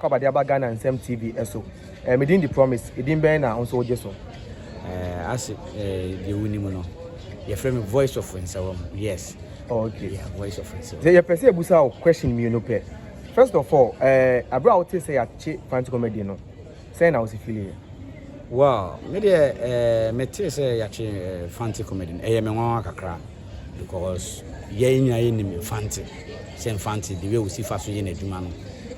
Kwabade aba Ghana Nsɛm TV so. Me din de Promise. Edin bɛn na wo nso wogye so? Ase deɛ wonim no, yɛfrɛ me Voice of Nsawam. Yes. Oh, okay. Yeah, Voice of Nsawam. Sɛ yɛpɛ sɛ yɛbusa wo question mmienu pɛ. First of all, abere a wote sɛ yɛakye Fanti Comedy no, sɛn na wosi feel yɛ? Well, me deɛ metee sɛ yɛakye Fanti Comedy no, ɛyɛ me nwanwa kakra because yɛn nyinaa yɛnim Mfante sɛ Mfante, the way wosi fa so yɛ n'adwuma no,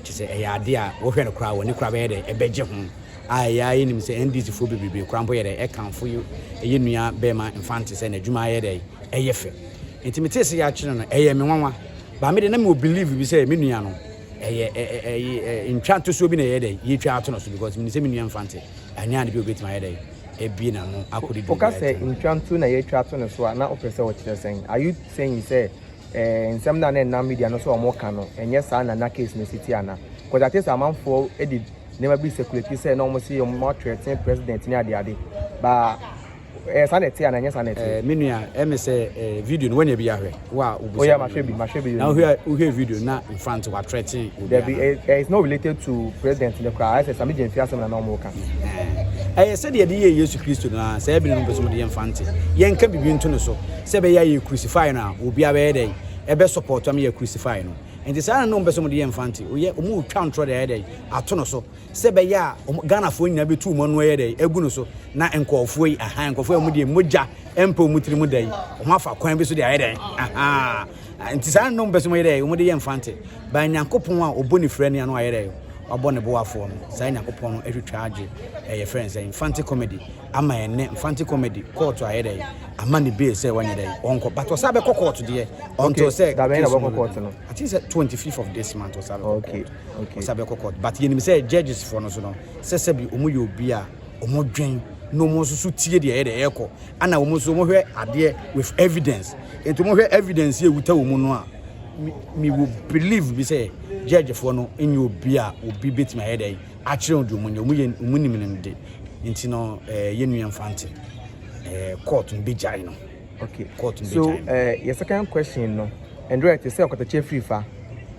kyerɛ sɛ ɛyɛ ade a wohwɛ no koraa, w'ani koraa bɛyɛ dɛ ɛbɛgye ho a ɛyɛ a yɛnim sɛ NDC foɔ bebrebe koraa mpo yɛ dɛ ɛkamfo ɛyɛ nua bɛrima Mfante sɛ n'adwuma ayɛ dɛ ɛyɛ fɛ. Nti metee sɛ yɛakye no, ɛyɛ me nwanwa ba. Me de na mewɔ believe bi sɛ me nua no ɛyɛ ɛyɛ ntwa ntosoɔ bi na ɛyɛ dɛ yɛtwa ato no so, because menim sɛ me nua Mfante ɛnyɛ ade bi a obɛtumi ayɛ dɛ ebie n'ano akɔdi. Woka sɛ ntwa nto na yɛatwa ato no so a, na wopɛ sɛ wɔkyerɛ sɛn? Are you saying sɛ nsɛm no a na ɛnam media no so a wɔka no, ɛnyɛ saa na na case no si te ana? Because ate sɛ amanfoɔ de nneɛma bi circulate sɛ na wɔn si wɔn athreaten president ne adeade ba, ɛyɛ saa na ɛte ana ɛnyɛ saa na ɛte? Me nua, ɛmɛ sɛ video no wanya bi ahwɛ wo a wobusa. Oh yeah, mahwɛ bi, mahwɛ bi. Na wohwɛ video na Mfante wathreaten obi? Dabi, it's not related to president ne koraa. Ayɛ sɛ Sammy Gyamfi asɛm na na wɔn ka. Ɛyɛ sɛdeɛ yɛde yɛ Yesu Kristo no a, sɛ ɛbi no mpɛ sɛ wɔde yɛ Mfante, yɛnka biribi nto no so sɛ ɛbɛyɛ a yɛ crucify no a, obiara bɛyɛ dɛ ɛbɛ support ama yɛ crucify no. Nti saa na no mpɛ sɛ wɔde yɛ Mfante, oyɛ wɔn retwa ntorɔ de ayɛ dɛ ato no so sɛ ɛbɛyɛ a Ghanafoɔ nyinaa bɛtu wɔn ano ayɛ dɛ agu no so, na nkɔɔfoɔ yi aha, nkɔɔfoɔ yi wɔn deɛ mogya mpɛ wɔn tiri mu da yi, wɔn afa kwan bi so de ayɛ dɛ aha. Nti saa na no mpɛ sɛ wɔyɛ dɛ wɔn de yɛ Mfante ba. Nyankopɔn a ɔbɔ ne fira ni ano ayɛ dɛ wabɔ ne boafoɔ no, saa Nyankopɔn no atwitwa agye ɛyɛ frɛ nsɛn Mfante Comedy ama ɛnɛ Mfante Comedy court ayɛ dɛ ama ne bail sɛ wɔnyɛ dɛ ɔnkɔ, but ɔsa bɛkɔ court deɛ until sɛ Dabɛn na wɔkɔ court no? I think sɛ 25th of this month ɔsa bɛkɔ court. Ɔsa bɛkɔ court, but yɛnim sɛ judges foɔ no so no sɛ sɛbi ɔmo yɛ obi a ɔmo dwen na ɔmo nso so tie deɛ ɛyɛ deɛ ɛkɔ ana ɔmo nso ɔmo hwɛ adeɛ with evidence. Nti ɔmo hwɛ evidence yɛ ewuta wɔ mu no a, me will believe bi sɛ judge foɔ no nyɛ obi a obi betumi ayɛ dɛ akyerɛ wɔn deɛ ɔmo nyɛ, ɔmo yɛ ɔmo nim nim de. Nti no yɛn nua Mfante, court no bɛgyae no. Court no So bɛgyae no. Your second question no, ndrɛ te sɛ ɔkɔtɔkyɛ firi fa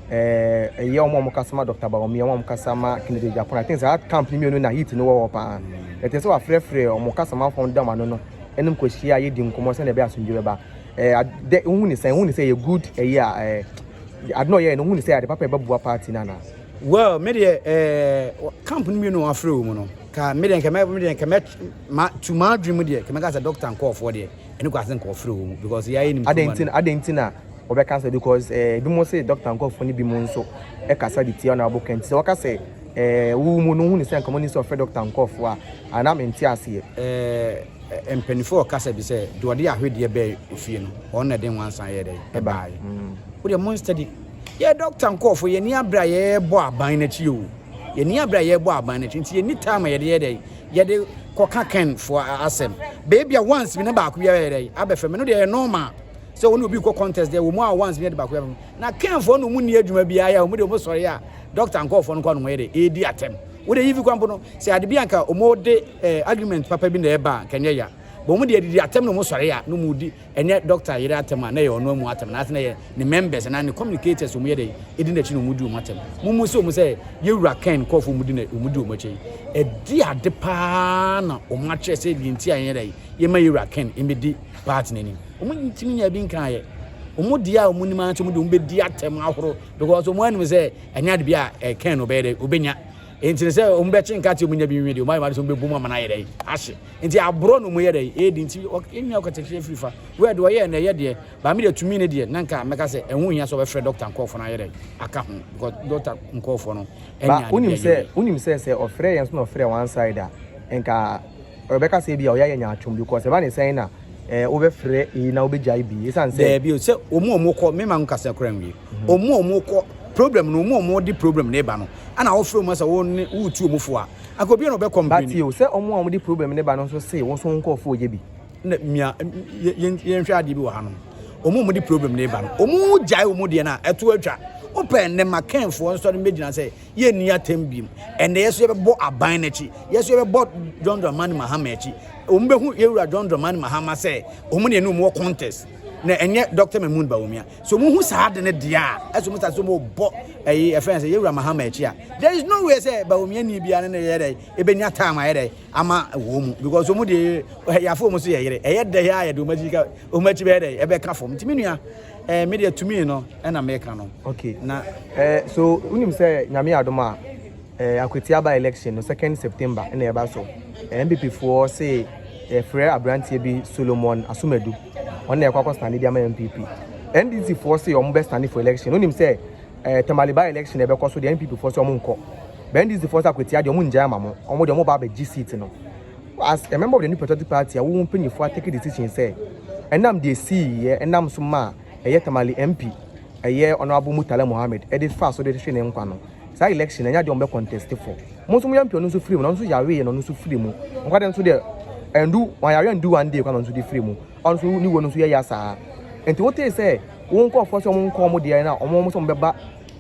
ɛyɛ ɔmo a ɔmo kasa ma Dr. Bawumia, ɔmo a ɔmo kasa ma Kennedy Agyapong. I think saa camp ni mmienu na heat no wɔ hɔ paa. Ɛte sɛ wafrɛfrɛ ɔmo kasamafoɔ dam ano no ɛnum kɔhyia a yɛdi nkɔmmɔ sɛnea ɛbɛyɛ asomdwe bɛba. Ade wohu ne sɛn? Wohu ne sɛ yɛ good ɛyɛ a ade na ɔyɛ no, wohu ne sɛ ade papa ɛbɛboa party no anaa? Well, me deɛ camp no mmienu a wafrɛ wɔ mu no ka, me deɛ nkɛmɛ, me deɛ nkɛmɛ ma to my dream deɛ kɛmɛ ka sɛ doctor nkɔɔfoɔ deɛ ɛne kɔ ase nkɔɔfrɛ wɔ mu because yɛayɛ nim. Adɛn nti na, adɛn nti na wɔbɛka sɛ? Because ebi mo sɛ doctor nkɔfoɔ no bi mo nso ɛkasa de tia ɔna abɔ kɛnti sɛ wɔka sɛ wo mu no, wohu ne sɛ nkɔmɔ ni sɛ ɔfrɛ doctor nkɔfoɔ a anaa? Mente aseɛ. Mpanimfoɔ ɔkasa bi sɛ deɛ ɔde ahwedeɛ bɛɛ efie no, ɔno na ɛde nwansa yɛ dɛ ɛbaayɛ. Wodeɛ mo study yɛ doctor nkɔɔfoɔ, yɛni abere a yɛrebɔ aban n'akyi o, yɛni abere a yɛrebɔ aban n'akyi, nti yɛni time a yɛde yɛ dɛ yɛde kɔka Ken foɔ asɛm beebi a once bi na baako bi ayɛ dɛ abɛfɛ mi no deɛ, ɛyɛ normal sɛ wɔn obi kɔ contest deɛ wɔn mu a once bi yɛde baako bi abɛfɛ. Na Ken foɔ no, wɔn ni adwuma bi ayɛ a wɔn de wɔn sɔre a doctor nkɔɔfoɔ no kɔ no wɔn yɛ dɛ edi atɛm. Wɔde yi fi kwan po no sɛ ade bi anka wɔn de agreement papa bi na ɛba a nkɛnyɛ ya bɔn, wɔn de adidi atɛm na wɔn sɔre a na wɔn di ɛnyɛ doctor yere atɛm a na yɛ ɔno amu atɛm na ase na yɛ ne members na ne communicators wɔn yɛ dɛ edi n'akyi na wɔn di wɔn atɛm. Mo mu sɛ wɔn sɛ yɛwura Ken nkɔɔfoɔ wɔn di na wɔn di wɔn akyi ɛdi ade paa na wɔn akyerɛ sɛ deɛ nti a yɛn dɛ yɛma yɛwura Ken ɛmɛdi party n'anim. Wɔn ntumi nya bi nka yɛ wɔn deɛ a wɔn nim ara nso wɔn de wɔn bɛdi atɛm ahorow because wɔn anim sɛ ɛnyɛ ade bi a Ken no ɔbɛyɛ dɛ ɔbɛnya. Nti sɛ wɔn bɛkye nkate wɔn nya bi nwi deɛ wɔn ayɛ wɔn ade sɛ wɔn bɛbu mu ama no ayɛ dɛ ahye. Nti aborɔ na wɔn yɛ dɛ edi. Nti ɛnua ɔkɔtɛkyerɛ firi fa wɛɛ deɛ ɔyɛ na ɛyɛ deɛ baami deɛ tumi ne deɛ na nka mɛka sɛ ɛho hia sɛ ɔbɛfrɛ doctor nkɔɔfoɔ no ayɛ dɛ aka ho because doctor nkɔɔfoɔ no ba ɛnya ade wonim bi sɛ ayɛ. Wonim sɛ ɔfrɛ yɛn so na ɔfrɛ one side a, nka ɔbɛka sɛ bi a ɔyɛ ayɛ nyaatwom because ɛba ne sɛn na wobɛfrɛ eyi na wobɛgyae bi ɛsiane sɛ Dɛɛbi o, sɛ ɔmo a ɔmo kɔ mema nkasa kora nwie, ɔmo a ɔmo kɔ problem no, ɔmo a ɔmo de problem ne ba no ana wɔfrɛ ɔmo sɛ wɔn ne wotu ɔmo fo a anka obi na ɔbɛ but complain. O sɛ ɔmo a ɔmo de problem ne ba no nso se wɔn nso nkɔɔfoɔ yɛ bi. Na mia yɛnhwɛ adeɛ bi wɔ ha no, ɔmo a ɔmo de problem ne ba no, ɔmo gyae ɔmo deɛ no a ɛto atwa wopɛ nnɛ ma Kenfoɔ nsɔre mbɛgyina sɛ yɛnni atɛm biem. Ɛnɛ yɛ so yɛbɛbɔ aban n'akyi, yɛ so yɛbɛbɔ John Dramani Mahama akyi. Ɔmo bɛhu yɛwura John Dramani Mahama sɛ ɔmo ne ɛne ɔmo wɔ contest. Na ɛnyɛ Dr. Mahmood Bawumia. So mo hu saa de ne deɛ a, ɛsɛ mo sa so mo bɔ ɛyi ɛfɛn sɛ yɛwura Mahama akyi a, there is no way sɛ Bawumia ni bia ne ne yɛ dɛ ebenya time ayɛ dɛ ama wɔ mu, because wɔn deɛ yɛafo wɔn so yɛ yere ɛyɛ dɛ yɛ a yɛde wɔn akyi ka wɔn akyi bɛyɛ dɛ ɛbɛka fam. Nti mi nua mi deɛ, tumi no ɛna mɛka no. Na so wonim sɛ Nyame adom a, Akwatia by election no, 2nd September ɛna ɛba so. NPP foɔ se yɛfrɛ aberanteɛ bi Solomon Asomadu, ɔno na ɛkɔ akɔ stand de ama NPP. NDC foɔ se ɔmo bɛ stand for election. Wonim sɛ Tamale by election ɛbɛkɔ so deɛ, NPP foɔ se ɔmo nkɔ bɛ NDC foɔ sɛ Akwatia deɛ, ɔmo ngyae ama mo, ɔmo deɛ ɔmo ba abɛgye seat no. As a member of the New Patriotic Party a wɔn mpanyinfoɔ atake decision sɛ ɛnam deɛ esii yɛ ɛnam so ma ɛyɛ Tamale MP, ɛyɛ Honourable Murtala Mohammed, ɛde fa so de hwɛ ne nkwa no, saa election ɛnyɛ adeɛ ɔmo bɛ contest for. Mo nso mo yɛ mp, ɔno nso firi mu na ɔno nso yare yɛ na ɔno nso firi mu nkwa nso deɛ ɛndu wɔn yare ndu one day kwan na ɔno nso de firi mu. Ɔno nso ne wo no nso yɛ ya saa. Nti wote sɛ wɔn nkɔɔfoɔ sɛ ɔmo nkɔ ɔmo deɛ na ɔmo nso ɔmo bɛba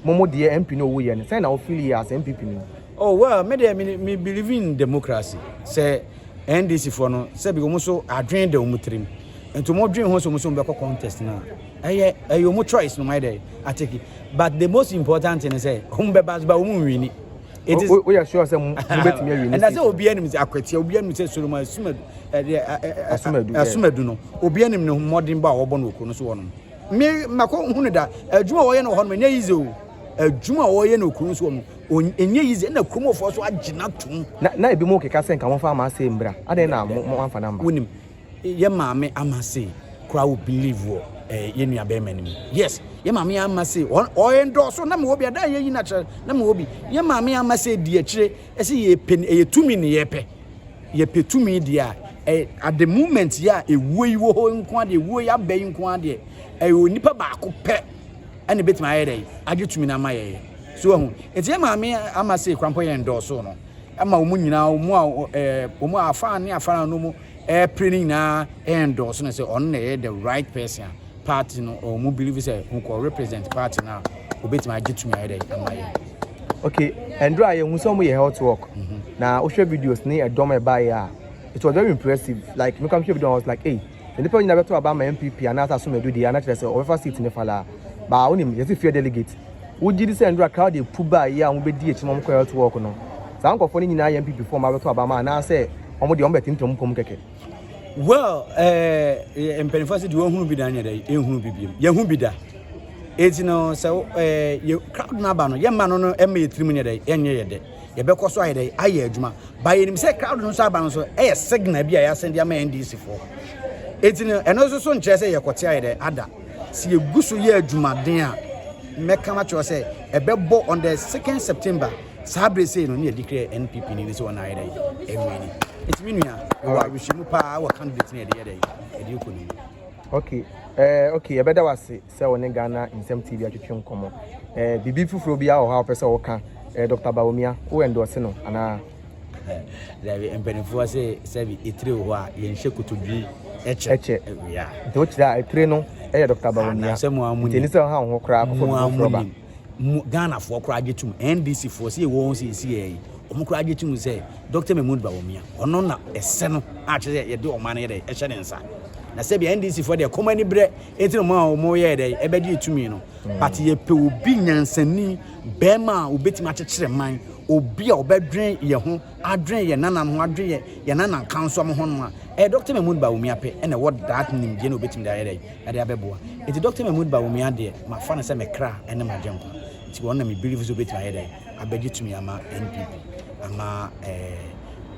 mo deɛ MP no ɔwɔ yɛ no sɛn na ɔfeel yɛ as NPP ni? Oh well, me deɛ, me believe in democracy. Sɛ NDC foɔ no, sɛbi, wɔn nso adwene da wɔn tirim, nti wɔn dwene ho sɛ wɔn nso bɛkɔ contest na ɛyɛ wɔn choice no, wɔn ayɛ dɛ atake. But the most important thing is sɛ wɔn bɛba so ba wɔn nwini. It is o yɛ sure sɛ mo bɛtumi awi ne? Ɛna sɛ obi anim sɛ Akwatia, obi anim sɛ Solomon Asumadu, ɛdeɛ Asumadu. Asumadu no, obi anim ne mmɔden bɔ a wɔbɔ no wɔ kuro no so wɔ no. Me mako hu no da, adwuma a wɔyɛ no wɔ hɔ no ɛnyɛ easy o. Adwuma a wɔyɛ no wɔ kuro no so wɔ no ɛnyɛ easy, ɛna kuromfoɔ so agyina tom. Na ebi mo keka sɛ nka mo fa ama ase mbra adan na mo amfa namba. Wonim yɛ maame ama se koraa wo believe wɔ yɛ nua bɛrima no mu. Yes, yɛ maame ama se ɔyɛ ndɔɔso na mewɔ bi ada yɛ yi na kyerɛ na mewɔ bi. Yɛ maame ama se di akyire ɛsɛ yɛpɛ, ɛyɛ tumi ne yɛpɛ, yɛpɛ tumi deɛ a at the moment yɛ a ewuo yi wɔ hɔ nko adeɛ, ewuo yi aba yi nko adeɛ, ɛyɛ onipa baako pɛ ɛna ebɛtumi ayɛ dɛ agye tumi na ama yɛ so ɛho. Eti yɛ maame ama se koraa mpo yɛ ndɔɔso no ama wɔn nyinaa, wɔn a wɔn a afa ne afa no mu ɛɛpere ne nyinaa ɛyɛ ndɔɔso no sɛ ɔno na ɛyɛ the right person a party no wɔn believe sɛ nkɔ represent party no a obetumi agye tumi ayɛ dɛ ama yɛ. Okay, ndura yɛ hu sɛ ɔmo yɛ health work na wohwɛ videos ne ɛdɔm ɛbaeɛ a, it was very impressive. Like me kam hwɛ video, I was like, hey, nipa nyinaa bɛtɔ aba ama NPP anaasɛ Asomadu deɛ ana kyerɛ sɛ ɔbɛfa seat ne falaa baa. Wonim yɛsi fear delegate, wogye di sɛ ndura crowd epu baa yi a wɔn bɛdi akyi na wɔn kɔ health work no, saa nkɔfoɔ no nyinaa yɛ NPP foɔ ɔmo abɛtɔ aba ama anaasɛ ɔmo deɛ ɔmo bɛtentɛn mu pɔm kɛkɛ? Well, mpanimfoɔ sɛ deɛ wɔhunu bi da nyɛ dɛ ɛhunu bi biom, yɛhu bi da. Eti no sɛ yɛ crowd no aba no, yɛmma no ɛma yɛ tirim nyɛ dɛ ɛnyɛ yɛ dɛ, yɛbɛkɔ so ayɛ dɛ ayɛ adwuma ba. Yɛnim sɛ crowd no nso aba no nso ɛyɛ signal bi a yɛasɛn de ama NDC foɔ. Eti no ɛno nso so nkyerɛ sɛ yɛkɔte ayɛ dɛ ada. Si yɛgu so yɛ adwumaden a, mɛka makyerɛ sɛ ɛbɛbɔ on the 2nd September saa bere sei no ne yɛde kura NPP ni ne sɛ wɔn ayɛ dɛ ɛnwini ni. Eti mi nua, ɛwɔ awihyɛmu paa wɔ candidate ne yɛde yɛ dɛ yɛde kɔ ne mu. Okay, yɛbɛda wase sɛ wo ne Ghana Nsɛm TV atwetwe nkɔmmɔ. Biribi foforɔ bi a wɔ hɔ a wopɛ sɛ woka? Dr Bawumia, wo endorse no anaa? Dabi, mpanimfoɔ sɛ sɛbi etire wɔ hɔ a yɛnhyɛ kotodwe ɛkyɛ. Ɛkyɛ. Ya. Nti wokyerɛ a, etire no ɛyɛ Dr Bawumia. Sɛ mo a mo nti ɛni sɛ ɔha wo ho koraa kɔfɔ mo a bi mo foforɔ ba. nim mo Ghanafoɔ koraa gye tum, NDC foɔ sɛ yɛwɔ wɔn sɛ yɛsi yɛ yi, wɔn koraa gye tum sɛ Dr Mahmood Bawumia ɔno na ɛsɛ no a kyerɛ sɛ yɛde ɔman no yɛ dɛ ɛhyɛ ne nsa. Na sɛbi NDC foɔ deɛ kɔm ani berɛ eti na wɔn a wɔn yɛ dɛ ɛbɛgye tumi no, but yɛpɛ obi nyansani bɛrima a obetumi akyekyere man, obi a ɔbɛdwen yɛn ho, adwen yɛn nanam ho, adwen yɛn nana nkanso ho no a ɛyɛ Dr Mahmood Bawumia pɛ ɛna ɛwɔ that nimdeɛ na obetumi de ayɛ dɛ ɛde abɛboa. Eti Dr Mahmood Bawumia deɛ, mafa no sɛ me kra ɛne ma gye nkwa, nti wɔn na me believe sɛ obetumi ayɛ dɛ abɛgye tumi ama NPP ama ɛɛ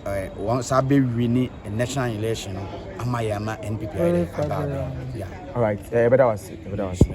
ɛɛ wɔn saa bɛwi ne national election no ama yɛ ama NPP ayɛ dɛ aba abɛ ya. Alright, yɛbɛda wase, yɛbɛda wase.